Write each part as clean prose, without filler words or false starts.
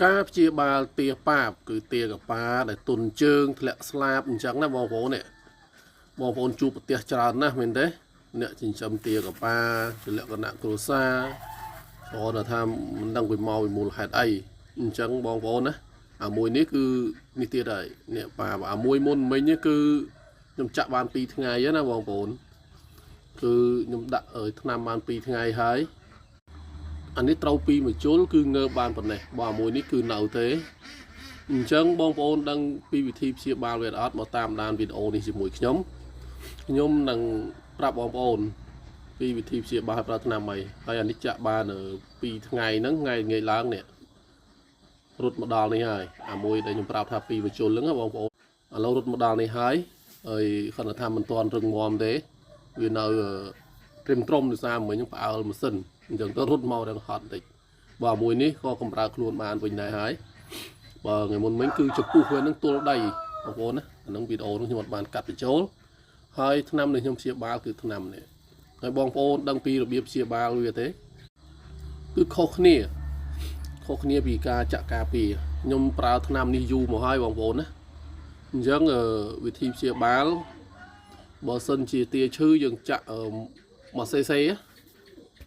ការព្យាបាលទាប៉ាបគឺទាកប៉ាដែលទុនជើងធ្លាក់ស្លាបអញ្ចឹងណាបងប្អូននេះបងប្អូនជួបប្រទះច្រើនណាស់មែនទេអ្នកចិញ្ចឹមទាកប៉ាជាលក្ខណៈគ្រួសារគាត់ថាមិនដឹងពីមកពីមូលហេតុអីអញ្ចឹងបងប្អូនណាអាមួយនេះគឺនេះទៀតហើយនេះប៉ាបអាមួយមុនមិញនេះគឺខ្ញុំចាក់បាន2ថ្ងៃហើយណាបងប្អូនគឺខ្ញុំដាក់ឲ្យថ្នាំបាន2ថ្ងៃហើយអានេះត្រូវពីមួយជុលគឺងើបបានប៉ុណ្ណេះបើអាមួយនេះគឺនៅទេអញ្ចឹងបងប្អូនដឹងពីវិធីព្យាបាលវាអត់មកតាមដានវីដេអូនេះជាមួយខ្ញុំខ្ញុំនឹងប្រាប់បងប្អូនពីវិធីព្យាបាលប្រើថ្នាំអីហើយអានេះចាក់បាន2ថ្ងៃហ្នឹងថ្ងៃងាយឡើងនេះរត់មកដល់នេះហើយអាមួយដែលខ្ញុំប្រាប់ថាពីមួយជុលហ្នឹងបងប្អូនឥឡូវរត់មកដល់នេះហើយហើយគាត់ថាមិនទាន់រឹងមាំទេវានៅត្រៀមត្រំដោយសារមិញហ្នឹងផ្អើលម៉ាស៊ីនអញ្ចឹងទៅរត់មកដល់ហត់បន្តិចបើមួយនេះក៏កម្រើខ្លួនបានវិញដែរហើយបើថ្ងៃមុនមិញគឺចំពុះវានឹងទល់ដីបងប្អូនណាអានឹងវីដេអូនោះខ្ញុំអត់បានកាត់បញ្ចូលហើយថ្នាំនេះខ្ញុំព្យាបាលគឺថ្នាំនេះហើយបងប្អូនដឹងពីរបៀបព្យាបាលវាទេគឺខុសគ្នាពីការចាក់ការពារខ្ញុំប្រើថ្នាំនេះយូរមកហើយបងប្អូនណាអញ្ចឹងវិធីព្យាបាលបើសិនជាទាឈឺយើងចាក់មួយសេសេ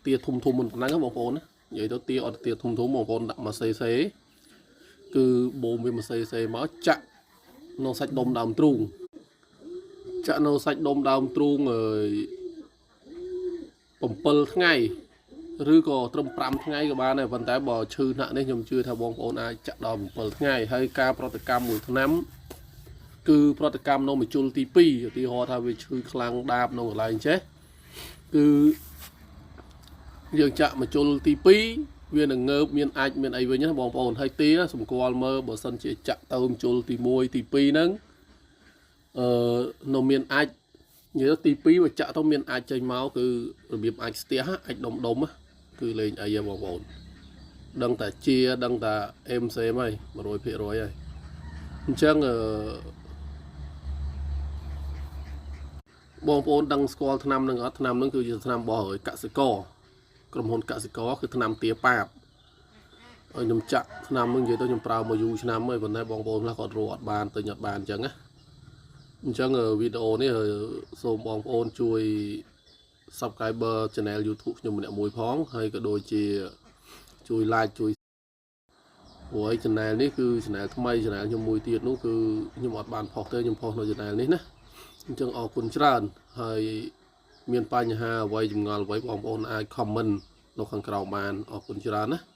ទាធំធំមិនប៉ុណ្ណឹងបងប្អូនណានិយាយទៅទាអត់ទាធំធំបងប្អូនដាក់មួយសេសេគឺបូមវាមួយសេសេមកចាក់នៅសាច់ដុំដើមទ្រូងចាក់នៅសាច់ដុំដើមទ្រូង7ថ្ងៃឬក៏ត្រឹម5ថ្ងៃក៏បានដែរប៉ុន្តែបើឈឺថ្នាក់នេះខ្ញុំជឿថាបងប្អូនអាចចាក់ដល់7ថ្ងៃហើយការប្រតិកម្មមួយថ្នាំគឺប្រតិកម្មនៅមជុលទី2ឧទាហរណ៍ថាវាឈឺខ្លាំងដាបនៅកន្លែងចេះគឺយើងចាក់មជុលទី2វានឹងងើបមានអាចមានអីវិញណាបងប្អូនហើយទាសម្គាល់មើលបើសិនជាចាក់ទៅមជុលទី1ទី2ហ្នឹងនៅមានអាចនិយាយទី2បើចាក់ទៅមានអាចចេញមកគឺរបៀបអាចស្ទះអាចដុំដុំគឺលេងអីហ៎បងប្អូនដឹងតែជាដឹងតែអេមសេមហើយ100%ហើយអញ្ចឹងបងប្អូនដឹងស្គាល់ថ្នាំនឹងអត់ថ្នាំនឹងគឺជាថ្នាំរបស់កសិករក្រុមហ៊ុនកសិករគឺថ្នាំទាប៉ាបហើយខ្ញុំចាក់ថ្នាំនឹងនិយាយទៅខ្ញុំប្រើមកយូរឆ្នាំហើយប៉ុន្តែបងប្អូនខ្លះគាត់រកអត់បានទិញអត់បានអញ្ចឹងណាអញ្ចឹងវីដេអូនេះសូមបងប្អូនជួយ Subscriber Channel YouTube ខ្ញុំម្នាក់មួយផងហើយក៏ដូចជាជួយ like ជួយព្រោះឯ Channel នេះគឺ Channel ថ្មី Channel ខ្ញុំមួយទៀតនោះគឺខ្ញុំអត់បានផុសទេខ្ញុំផុសនៅ Channel នេះណាអញ្ចឹងអរគុណច្រើនហើយមានបញ្ហាអ្វីចម្ងល់អ្វីបងប្អូនអាច comment នៅខាងក្រោមបានអរគុណច្រើនណា។